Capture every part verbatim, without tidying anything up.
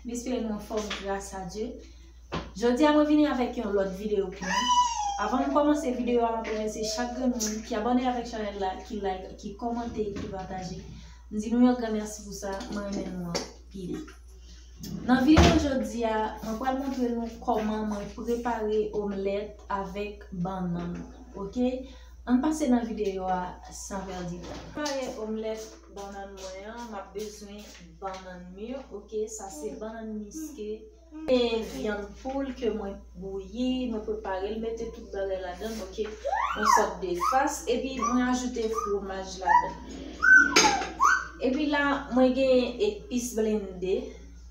M espere nou anfòm gras a Dye. Jodi a mwen vini avèk yon lòt videyo pou nou. Anvan m kòmanse videyo a, mwen remèsye chak grenn moun ki abòne avèk chanèl la, ki like, ki kòmante, ki pataje. M di nou yon gran mèsi pou sa, mwen renmen nou anpil. Nan videyo jodi a, mwen pral montre nou kòman mwen prepare omlèt avèk bannann, oke? Ann pase nan videyo a san pèdi tan. Prepare omlèt bannann mwen an, m ap bezwen bannann mi, oke? Sa se bannann miske. E vyann poul ke mwen bouyi, mwen prepare l, mete tout bagay ladan l, oke? Yon sòt de fas, epi mwen ajoute fwomaj ladan. Epi la, mwen gen epis blende,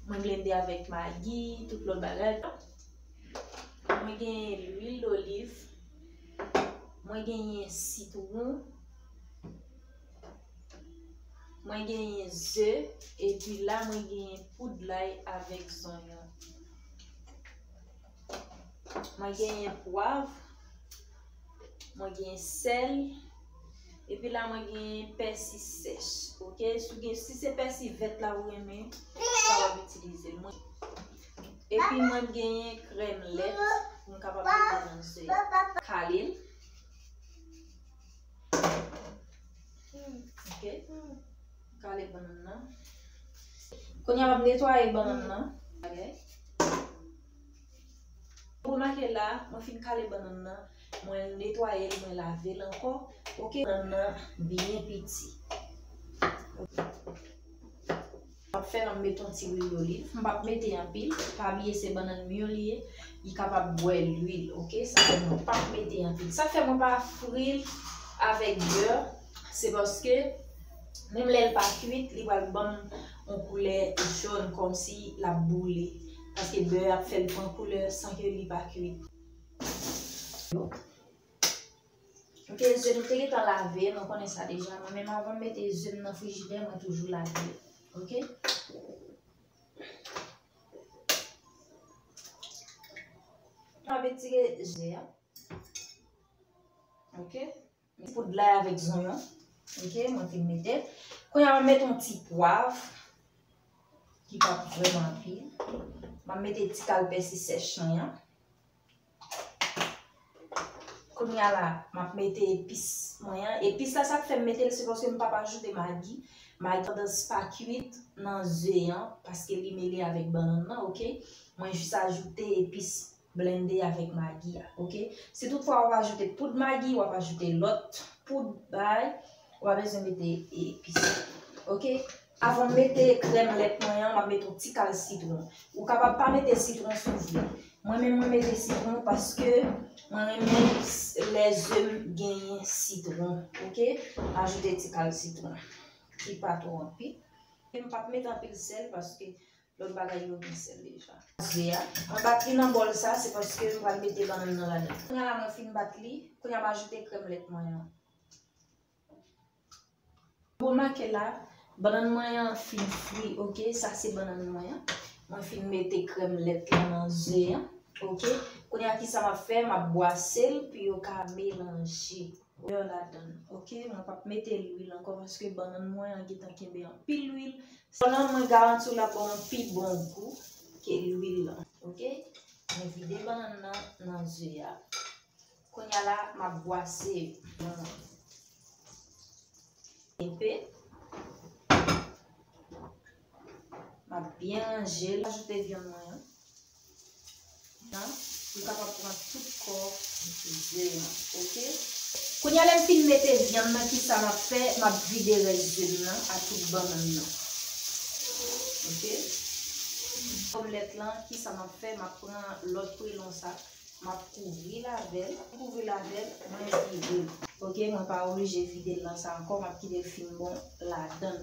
mwen blende avèk magi, tout lòt bagay. Mwen gen lwil doliv, mwen genyen sitwon, mwen genyen ze, epi la mwen genyen poud lay avèk zonyon. Mwen genyen pwav, mwen genyen sèl, epi la mwen genyen pèsi sèch, oke? Si w gen, si se pèsi vèt la ou renmen, ou kapab itilize l. Mwen, epi mwen genyen krèm lèt pou m kapab mete nan ze a. Kale l. Oke. Kale bannann nan. Kounye a m ap netwaye bannann nan. Oke. Remake la, mwen fin kale bannann nan, mwen netwaye l, mwen lave l ankò. Oke, bannann nan byen piti. M ap fè, m ap mete yon ti lwil doliv. M p ap mete anpil. Pa bliye se bannann mi yo li ye. Li kapab bwè lwil, oke? Sa fè mwen p ap mete anpil. Sa fè mwen pa fri l avèk bè, se paske menm lè l pa kwit, li pral ban m yon koulè jòn, kòmsi l ap boule. Paske bè a ap fè l pran koulè san ke li pa kwit. Oke, ze nou te gentan lave, nou konnen sa deja. Mwen menm, avan m mete ze m nan frijidè, mwen toujou lave. Oke? Mwen ap etire ze a. Oke? Ti poud lay avèk zonyon. Oke, mwen fin mete. Kounye a, mwen mete yon ti pwav ki pa vrèman anpil. Mwen mete ti kal pèsi sèch mwen an. Kounye a la, m ap mete epis mwen an. Epis la, sa k fè m mete l, se paske m p ap ajoute magi. Magi tandans pa kwit nan ze an, paske li mele avèk bannann nan, oke? Mwen jis ajoute epis blende avèk magi a, oke? Si toutfwa w ap ajoute poud magi, w ap ajoute lòt poud bay, w pa bezwen mete epis, oke? Avan m mete krèm lèt mwen an, m ap mete yon ti kal sitwon. Ou kapab pa mete sitwon si w vle. Mwen menm, mwen mete sitwon paske mwen renmen s-, lè ze m genyen sitwon, oke? Ajoute ti kal sitwon ki pa twò anpil. E m p ap mete anpil sèl paske lòt bagay yo gen sèl deja. Ze a. Mwen bat li nan bòl sa, se paske m pral mete bannann nan ladan. Kounye a la, mwen fin bat li. Kounye a, m ajoute krèm lèt mwen an. Remake la, bannann mwen an fin fri, oke? Sa se bannann mwen an. Mwen fin mete krèm lèt la nan ze an, oke? Kounye a, kisa m ap fè? M ap bwase l pou yo ka melanje. Bè ladan, oke? Mwen p ap mete lwil ankò paske bannann mwen an gentan kenbe anpil lwil. Sèlman mwen garanti w l ap ba w yon pi bon gou ke lwil lan, oke? Mwen vide bannann nan nan ze a. Kounye a la, m ap bwase yon enpe. M ap byen ranje l. Ajoute vyann mwen an. Nan, pou l kapab pran tout kò ze an, oke? Kounye a, lè m fin mete vyann nan, kisa m ap fè? M ap vide rès ze m nan a tout bannann nan. Oke? Omlèt lan, kisa m ap fè? M ap pran lòt prelon sa, m ap kouvri l avè l. Kouvri l avè l, mwen vire l. Oke, mwen pa oblije vide l nan sa ankò, m ap kite l fin bon ladan l.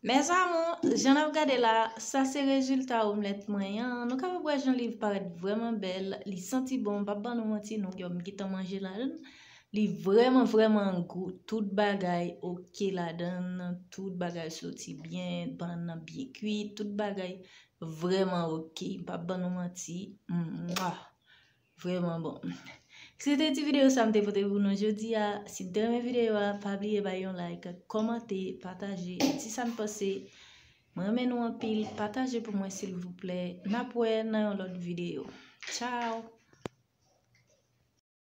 Mes amours, jan n ap gade la, sa se rezilta omlèt mwen an. Nou kapab wè jan li parèt vrèman bèl, li santi bon, m p ap ban nou manti, nou, m gentan manje ladan l. Li vrèman, vrèman gou, tout bagay oke ladan l, tout bagay soti byen, bannann nan byen kwit, tout bagay vrèman oke, m p ap ban nou manti. Mwa! Vrèman bon. Se te ti videyo sa m te pote pou nou jodi a. Si n te renmen videyo a, pa bliye bay yon like, kòmante, pataje, di sa n panse. Mwen renmen nou anpil, pataje pou mwen silvouplè. N ap wè nan yon lòt videyo. Tchao!